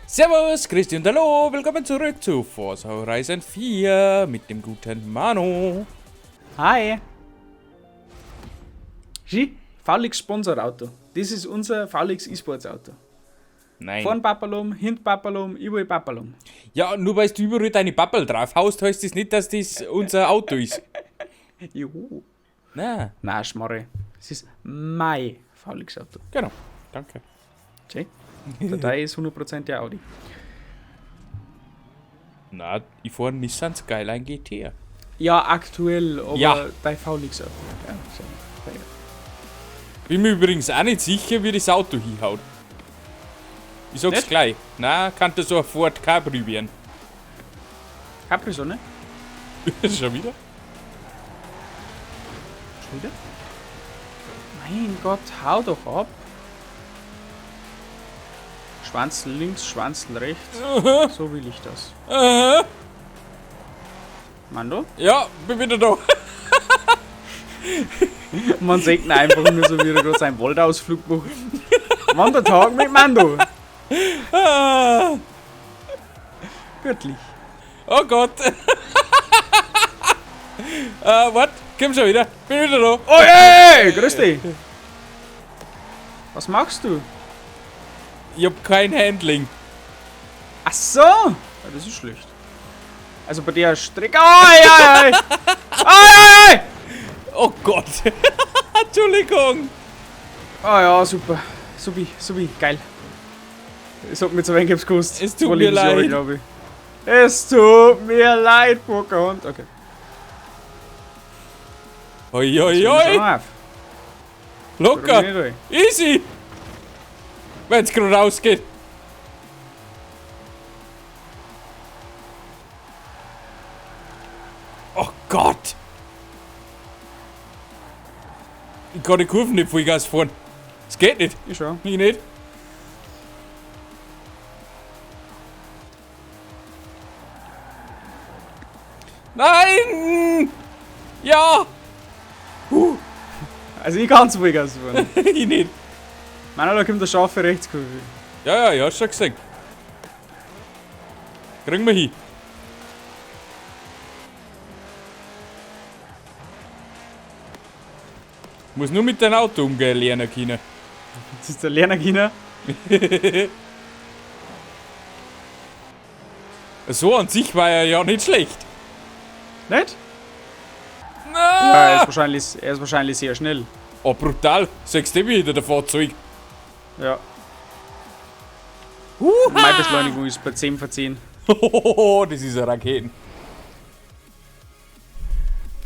Servus, Christi und hallo, willkommen zurück zu Forza Horizon 4 mit dem guten Manu. Hi. Ski, VLX Sponsorauto. Das ist unser VLX E-Sports Auto. Nein. Vorn Papalom, hint Papalom, überall Papalom. Ja, nur weil du überall deine Pappel drauf haust, heißt das nicht, dass das unser Auto ist. Juhu. Na, Nein, Schmarre. Es ist mein VLX Auto. genau. Danke. Schön. Der Teil ist 100% der Audi. Na, ich fahre einen Nissan Skyline GT. Ja, aktuell, aber Ja. dein VLX Auto. Ja, schön. Sehr gut. Bin mir übrigens auch nicht sicher, wie das Auto hinhaut. Ich sag's Nicht? gleich. Na, kann das so ein Ford Capri werden. Capri-Sonne? Schon wieder? Schon wieder? Mein Gott, hau doch ab. Schwanz links, Schwanz rechts. So will ich das. Aha. Mando? Ja, bin wieder da. Man sieht ihn einfach nur so, wie er gerade seinen Waldausflug macht. Wandertag mit Mando. Ah. Göttlich. Oh Gott. Warte, komm schon wieder. Bin wieder da. Oh, hey, grüß dich. Was machst du? Ich hab kein Handling. Ach so. Ja, das ist schlecht. Also bei der Strecke. Oh, ei, ei, ei. Ei, ei, ei. Oh Gott. Entschuldigung. Oh ja, super. Supi, supi, geil. Es hat mir zu wenig gekostet. Es tut Zwei mir Lebensjahre, leid. glaub ich. Es tut mir leid, Pocahontas. Okay. Oi, oi, Jetzt oi. bin ich schon auf. Locker. Bin ich nicht Easy. Wenn's gerade rausgeht. Oh Gott. Ich kann die Kurven nicht Vollgas fahren. Es geht nicht. Ich schau. Ich nicht. Nein! Ja! Also ich kann's Vollgas fahren. Ich nicht. Meiner, da kommt eine scharfe Rechtskurve. Ja, ja, ich hab's schon gesehen. Kriegen wir hin. Muss nur mit deinem Auto umgehen lernen können. Das ist der Lerner China. So an sich war er ja nicht schlecht. Nicht? Ja, er Na! ist wahrscheinlich sehr schnell. Oh, brutal. Sagst du wieder der Fahrzeug? Ja. Meine Beschleunigung ist bei 10 vor 10. Hohoho, das ist eine Raketen.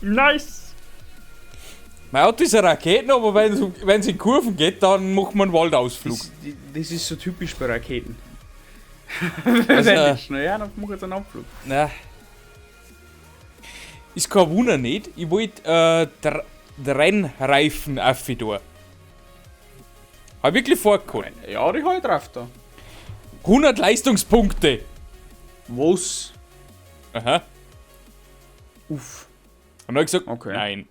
Nice! Mein Auto ist eine Rakete, aber wenn es in Kurven geht, dann macht man einen Waldausflug. Das ist so typisch bei Raketen. Also, Wenn ich schnell, ja, dann mach ich jetzt einen Abflug. Na. Ist kein Wunder nicht. Ich wollte Rennreifen auf da. Hab wirklich vorgehauen. Ja, die hab ich drauf da. 100 Leistungspunkte. Was? Aha. Uff. Und dann hab ich gesagt, Okay. nein.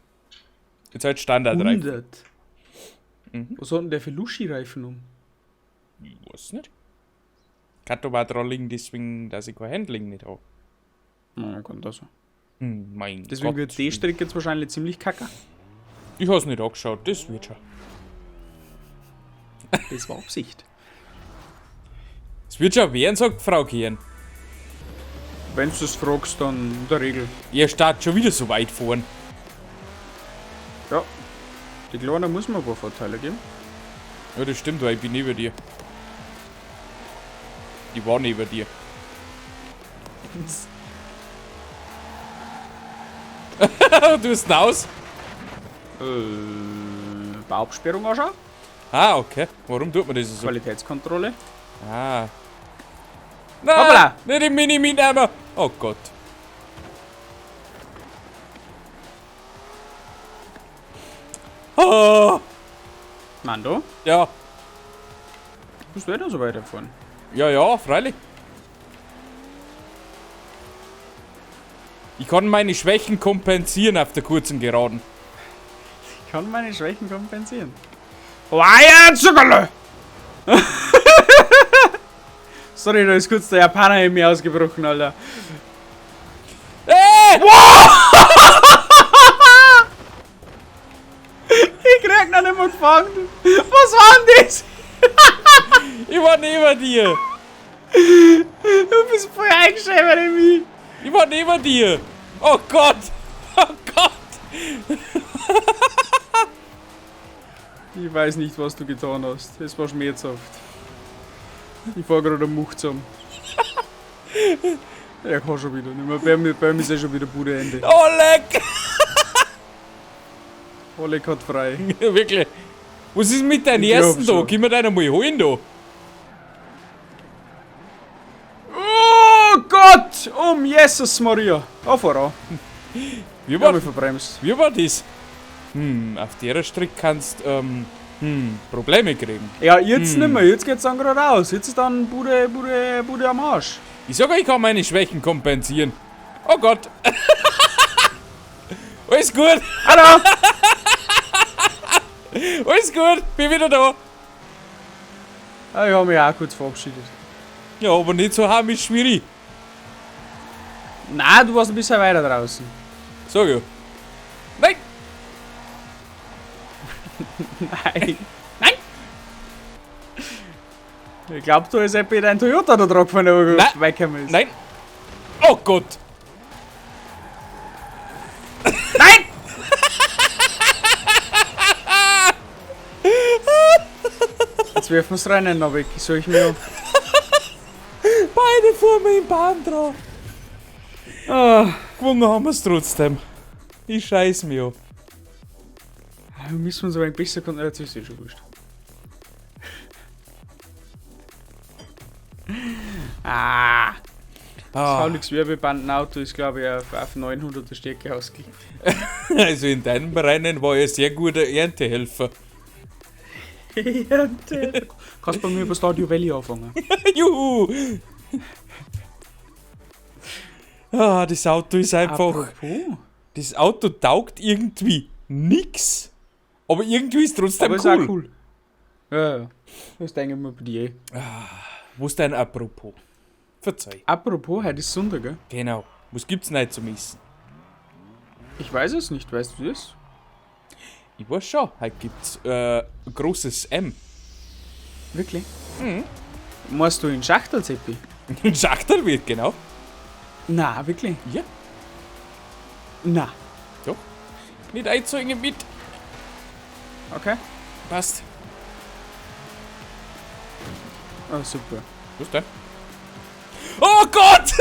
Jetzt halt Standardreifen. 100. Was hat denn der für Luschi-Reifen um? Ich weiß nicht. Kann aber auch dran liegen, deswegen, dass ich kein Handling nicht hab. Na, kann das sein. Mein Deswegen Gott. wird die Strecke jetzt wahrscheinlich ziemlich kacke. Ich hab's nicht angeschaut, das wird schon. Das war Absicht. Es wird schon werden, sagt Frau Kehren. Wenn du das fragst, dann in der Regel. Ihr startet schon wieder so weit vorn. Ja. Die Kleinen muss man ein paar Vorteile geben. Ja, das stimmt, weil ich bin neben dir. Ich war neben dir. Du hast ihn aus? Bauabsperrung anschauen. Ah, okay. Warum tut man das so? Qualitätskontrolle. Ah. Nein! Hoppala! Nicht im Mini mitnehmen! Oh Gott. Oh, Mando, ja. bist du eh noch so weit gefahren? Ja, ja, freilich. Ich kann meine Schwächen kompensieren auf der kurzen Geraden. Ich kann meine Schwächen kompensieren. Wire Zuckerle! Sorry, da ist kurz der Japaner in mir ausgebrochen, Alter. Hey! Ich krieg noch nicht mehr gefangen. Was war denn das? Ich war neben dir. Du bist voll eingeschämt in mich. Ich war neben dir. Oh Gott. Oh Gott. Ich weiß nicht, was du getan hast. Es war schmerzhaft. Ich fahr gerade am Much zusammen. Er kann schon wieder nicht mehr. Bei mir ist eh schon wieder Bude Ende. Oh, leck. Oleg hat frei. Wirklich. Was ist mit deinem Ich glaub ersten da? schon. Können wir den einmal holen da? Oh Gott! Um Jesus Maria! Oh, fahr an. Wie Ich hab war, mich verbremst. wie war das? Auf der Strecke kannst Probleme kriegen. Ja, jetzt nicht mehr. Jetzt geht's dann geradeaus. Jetzt ist dann Bude am Arsch. Ich sag euch, ich kann meine Schwächen kompensieren. Oh Gott. Alles gut. Hallo! Alles gut. Bin wieder da. Ah, ich hab mich auch kurz verabschiedet. Ja, aber nicht so heimisch wie ich. Nein, du warst ein bisschen weiter draußen. Sag ich. Nein. Nein. Nein! Ich glaub, da ist etwa dein Toyota da drauf gefahren, der Nein. vorbeigekommen ist. Nein. Oh Gott. Nein! Jetzt werfen wir's Rennen noch weg. Soll ich mir. Beide vor mir im Bahn dran. Ah, Gewonnen haben wir's trotzdem. Ich scheiß mich an. wir müssen uns aber ein besser kon- Jetzt ist eh schon wurscht. Ah, das Ah. Haulix Werbebandenauto ist, glaube ich, auf 900er Stärke ausgelegt. Also in deinem Rennen war ich ein sehr guter Erntehelfer. Ernte. Kannst bei mir über Stadio Valley anfangen. Juhu! Ah, das Auto ist einfach. Apropos. Das Auto taugt irgendwie nix. Aber irgendwie ist trotzdem Aber ist cool. auch cool. Ja, ja. Das denke ich mir bei dir eh. Wo ist dein Apropos? Verzeih. Apropos, heute ist Sonntag, gell? Genau. Was gibt's nicht zum Essen? Ich weiß es nicht, weißt du das? Ich weiß schon, heute gibt's ein großes M. Wirklich? Mhm. Meinst du in Schachtel, Seppi? Ein Schachtel wird, genau. Na, wirklich? Ja, Na. doch. Nicht einzeugen mit. Okay. Passt. Oh, super. Was denn? Oh Gott!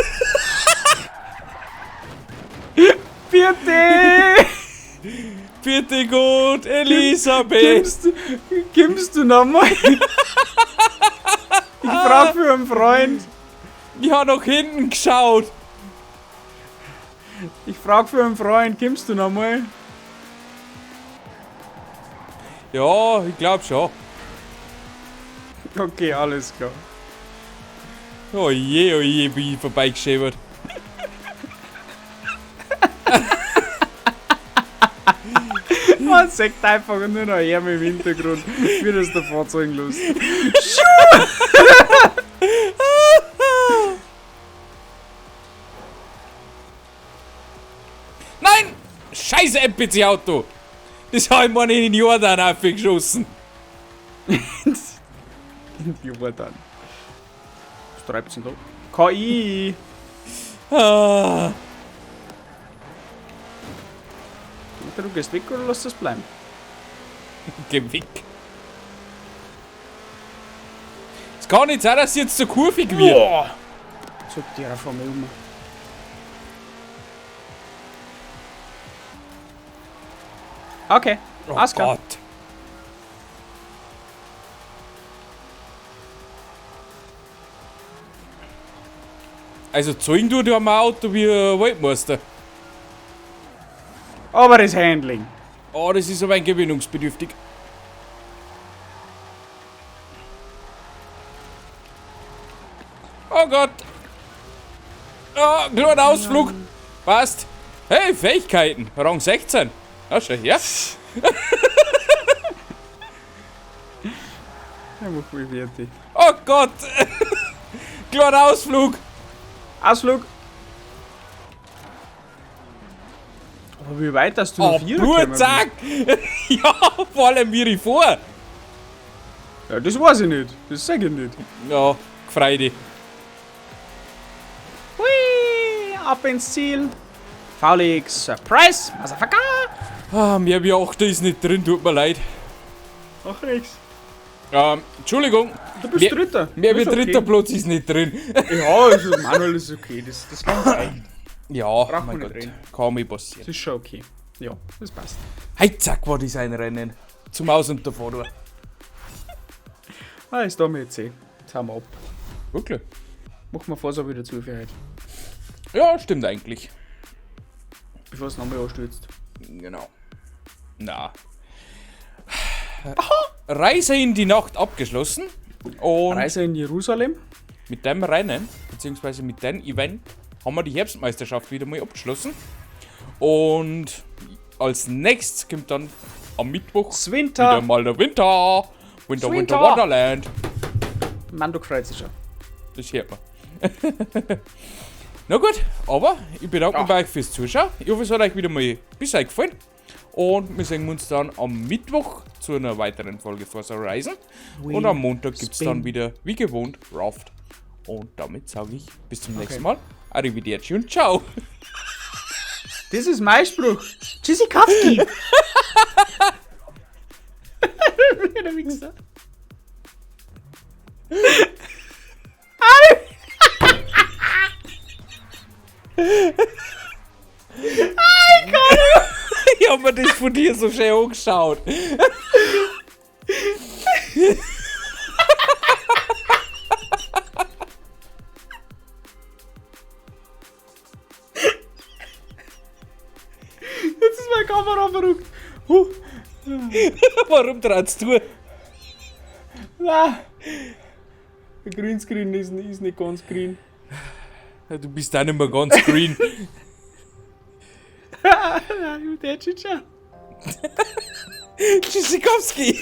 Vierte! Bitte gut, Elisabeth! Gibst du nochmal? Ich frag für einen Freund. Ich hab nach hinten geschaut. Ich frag für einen Freund, kommst du nochmal? Ja, ich glaub schon. Okay, alles klar. Oh je, bin ich vorbeigeschäbert. Man sieht einfach nur noch Ärmel im Hintergrund, wie das der Fahrzeug los. Nein! Scheiße NPC-Auto! Das hab ich mir in den Jordan aufgeschossen. In die Jordan. Was treibt's denn da? KI! Ah. Du gehst weg oder lässt das bleiben? Geh weg. Es kann nicht sein, dass es jetzt so kurvig wird. Boah! Sagt der vor mir um. Okay, Oh alles klar. Gott. Also zahlen tut ja mein Auto wie ein Waldmeister. Aber das Handling. Oh, das ist aber ein gewöhnungsbedürftig. Oh Gott. Oh, kleiner Ausflug. Passt. Hey, Fähigkeiten. Rang 16. Na, schau her. Ja, mach mich fertig. Oh Gott. Kleiner Ausflug. Ausflug. Aber wie weit hast du Oh, noch Vierer gekommen bist? zack. Ja, vor allem wie ich vor. Ja, das weiß ich nicht. Das sag ich nicht. Ja, Freude. Hui, ab ins Ziel. Faulix, Surprise, Motherfucker. Ah, mehr wie 8 ist nicht drin, tut mir leid. Ach, nix. Entschuldigung. Du bist Dritter. Mehr wie Ist okay. dritter Platz ist nicht drin. Ja, also Manuel ist okay, das kann reicht. Ja, Braucht mein man nicht Gott, reden. kann mir passieren. Das ist schon okay. Ja, das passt. Hey, zack, war das ein Rennen. Zum Aus- und davor. du. Ah, ist da mir jetzt eh. Jetzt hauen wir ab. Wirklich? Machen wir Forsa wieder zu für heute. Ja, stimmt eigentlich. Bevor es nochmal anstürzt. Genau. Na. Reise in die Nacht abgeschlossen. Und Reise in Jerusalem. mit dem Rennen, beziehungsweise mit dem Event, haben wir die Herbstmeisterschaft wieder mal abgeschlossen. Und als nächstes kommt dann am Mittwoch Das Winter. wieder mal der Winter. Winter, Winter, Winter. Wonderland. Mando freut sich schon. Das hört man. Na gut, aber ich bedanke mich Ja. bei euch fürs Zuschauen. Ich hoffe, es hat euch wieder mal bis euch gefallen. Und wir sehen uns dann am Mittwoch zu einer weiteren Folge Forza Horizon. Und am Montag gibt es dann spin. wieder, wie gewohnt, Raft. Und damit sage ich bis zum nächsten Mal. Arrivederci und ciao. Das ist mein Spruch. Tschüssikowski. Der Wichser. Ich hab mir das von dir so schön angeschaut. Jetzt ist meine Kamera verrückt. Warum dreht's du? Nein. Der Greenscreen ist nicht ganz green. Du bist auch nicht mehr ganz green. Arrivederci, ciao. Tschüssikowski.